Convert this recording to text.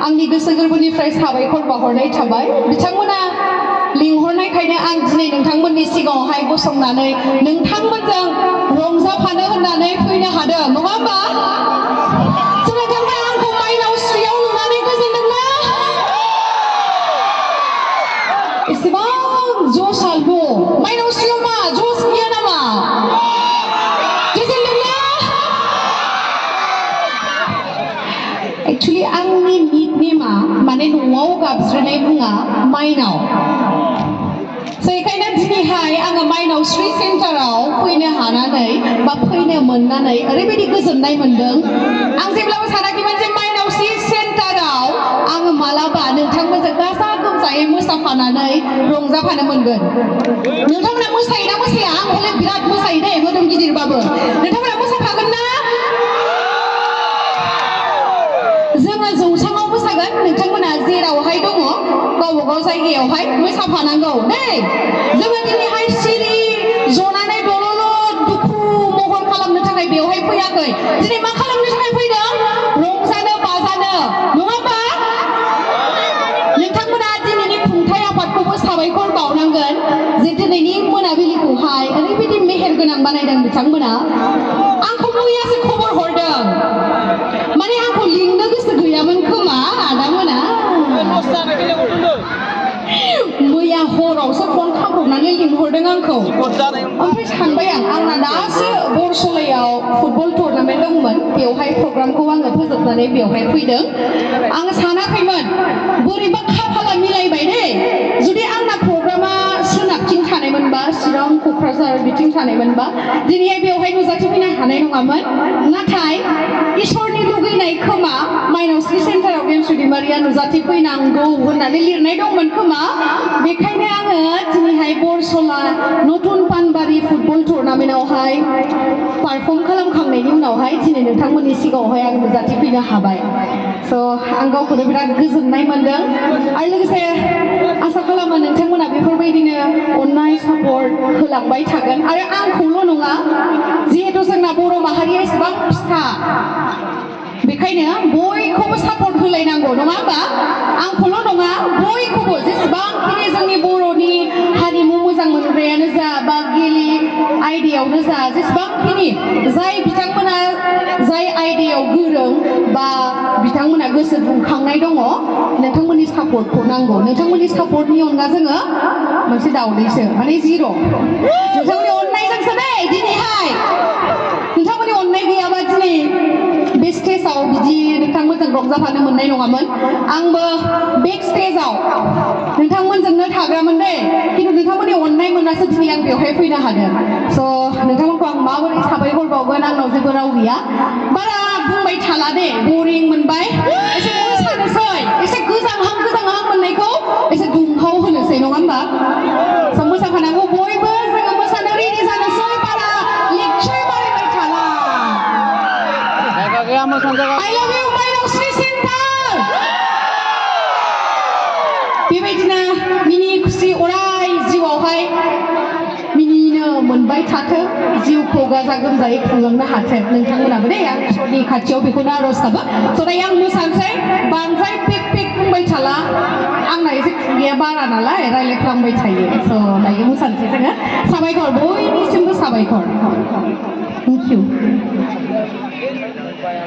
आंनि गोसो गोरबोनिफ्राय साबायखर बावहरनाय थाबाय बिथांमोना लिंहरनायखायनो आं दिनै नोंथांमोननि सिगाङावहाय गसंनानै नोंथांमोनजों रंजाफानो होननानै फैनो हादों नङा होमबा नोंथांमोना आंखौ माइनावस्रियाव नुनानै गोजोनदोंना एसेबां जस आलु माइनावस्रियाव मा जस गैया नामा गोजोनदोंना एक्चुअली आंनि निक नेमा माने न'आव गाबज्रिनाय बुङा माइनाव बेखायनो दिनैहाय आङो माइनावस्रि सेन्टाराव फैनो हानानै बा फैनो मोननानै ओरैबायदि गोजोननाय मोनदों आं जेब्लाबो सानाखैमोन जे माइनावस्रि सेन्टाराव आङो मालाबा नोंथांमोनजों गाजा गोमजायै मोसाफानानै रंजाफानो मोनगोन नोंथांमोना मोसायोना मोसाया आं हले बिराद मोसायो दे मोदोम गिदिरबाबो नोंथांमोना मोसाफागोन ना जोङो जौसाङाव मोसागोन नोंथांमोना जेरावहाय दङ गावबा गाव जायगायावहाय मोसाफानांगौ दै जोङो दिनैहाय सिरि जनानै दलल' दुखु महर खालामनो थाखाय बेवहाय फैयाखै दिनै मा खालामनो थाखाय फैदों रंजानो बाजानो नङा होमबा नोंथांमोना दिनैनि खुंथाय आफादखौबो साबायखर बावनांगोन जे दिनैनि मोनाबिलिखौहाय ओरैबायदि मेहेर गोनां बानायदों बिथांमोना आंखौ मैयासो खबर हरदों माने आंखौ लिंनो गोसो गैयामोन खोमा आदामोना मैया हरावसो फन खाब्रबनानै लिंहरदों आंखौ ओमफ्राय सानबाय आंना दासो बरसलायाव फुटबल टुर्नामेन्ट दंमोन बेवहाय प्रग्रामखौ आङो फोजोबनानै बेवहाय फैदों आङो सानाखैमोन बोरैबा खाफाला मिलायबाय दे जुदि आंना प्रग्रामा सोनाबथिं थानायमोनबा चिरां क'क्राझार बिथिं थानायमोनबा दिनैहाय बेवहाय नुजाथिफैनो हानाय नङामोन नाथाय इसोरनि लुगैनाय खोमा माइनावस्रि सेन्टाराव गेमस्रि दिमारिया नुजाथिफैनांगौ होननानै लिरनाय दंमोन खोमा बेखायनो आङो दिनैहाय बरसला नतुन पानबारि फुटबल टुर्नामेन्टआवहाय पारफर्म खालामखांनायनि उनावहाय दिनै नोंथांमोननि सिगाङावहाय आं नुजाथिफैनो हाबाय स' आं गावखौनो बिराद गोजोननाय मोनदों आरो लोगोसे आसा खालामो नोंथांमोना बेफोरबायदिनो अननाय सापर्ट होलांबाय थागोन आरो आंखौल' नङा जिहेतु जोंना बर' माहारिया एसेबां फिसा बेखायनो बयखौबो सापर्ट होलायनांगौ नङा होमबा आंखौल' नङा बयखौबो जेसेबांखिनि जोंनि बर'नि हारिमु मोजां मोनग्रायानो जा बा गेले आयदायावनो जा जेसेबांखिनि जाय बिथांमोना जाय आयदायाव गोरों बा बिथांमोना गोसो दुंखांनाय दङ नोंथांमोननि सापर्टखौ नांगौ नोंथांमोननि सापर्टनि अनगा जोङो मोनसे दावदैसो माने जिर' नोंथांमोननि अननायजोंसो दे दिनैहाय नोंथांमोननि अननाय गैयाबा दिनै बे स्टेजाव बिदि नोंथांमोनजों रंजाफानो मोननाय नङामोन आंबो बेक स्टेजाव नोंथांमोनजोंनो थाग्रामोन दे खिन्थु नोंथांमोननि अननाय मोननासो दिनै आं बेवहाय फैनो हादों स' नोंथांमोनखौ आं माबोरै साबायखर बावगोन आंनाव जेबो राव गैया बारा बुंबाय थाला दे बरिं मोनबाय एसे मोसानोसै एसे गोजांहां मोननायखौ एसे दुंहाव होनोसै नङा होमबा स' मोसाफानांगौ बयबो जोङो मोसानो रेडि जानोसै बारा लेक्सार बारायबाय थाला I love you Mainaosri centre बेबायदिनो मिनि खुसि अराय जिउआवहाय मिनिनो मोनबाय थाथों जिउखौ गाजा गोमजायै खुंलांनो हाथों नोंथांमोनाबो दे आं इसोरनि खाथियाव बेखौनो आर'ज गाबो स' दायो आं मोसानोसै बांद्राय पेक बुंबाय थाला आंना एसे खुगाया बारा नालाय रायज्लायफ्लांबाय थायो स' दायो मोसानोसै जोङो साबायखर बयनिसिमबो साबायखर थेंक इउ